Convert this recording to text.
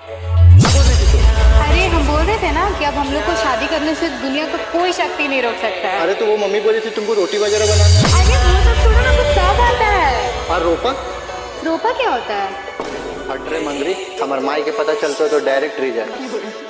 बोल रही थी तुम? अरे, हम बोल रहे थे ना कि अब हम लोग को शादी करने से दुनिया का कोई शक्ति नहीं रोक सकता है। अरे, तो वो मम्मी बोली थी तुमको रोटी वगैरह बनाना। अरे, वो सब छोड़ो ना, हमको सब आता है। और रोपा? रोपा क्या होता है? हट रे मंगरी, हमार माई के पता चलता तो डायरेक्ट रिजेक्ट।